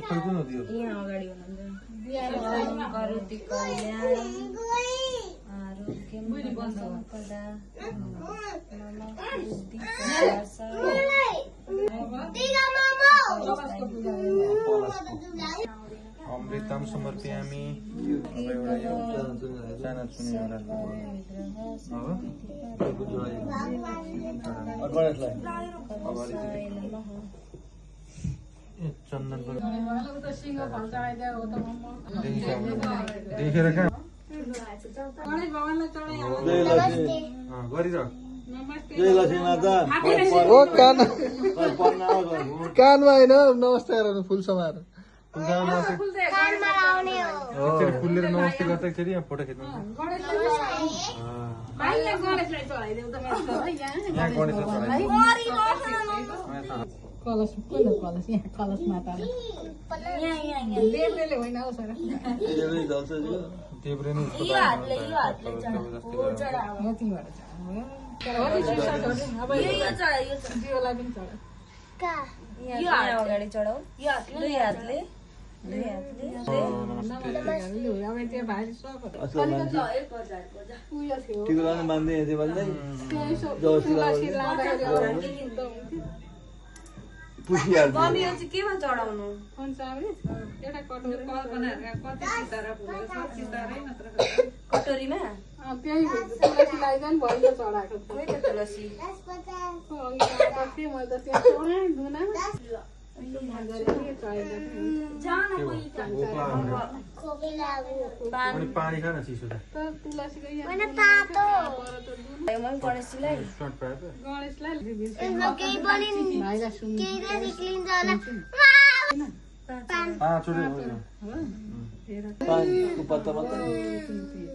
खै कुन हो त्यो यहाँ अगाडि हुनुहुन्छ करुति कल्याण आरोग्यम सम्पदा मम बुद्धि अमृतम समर्पयामि साना सुने चन्दन देखेर कहाँ गरिरह कानमा होइन नमस्ते गराउनु फुल समाएर फुलेर नमस्ते गर्दाखेरि यहाँ फोटो खिच्नु कलश कलश यहाँ कलश माता होइन हौ सर देब्रे नै अगाडि चढाऊ दुई हातले केमा चढाउनु कटोरीमा तुलसी पानी खान चिसो पानीको पत्ता मात्रै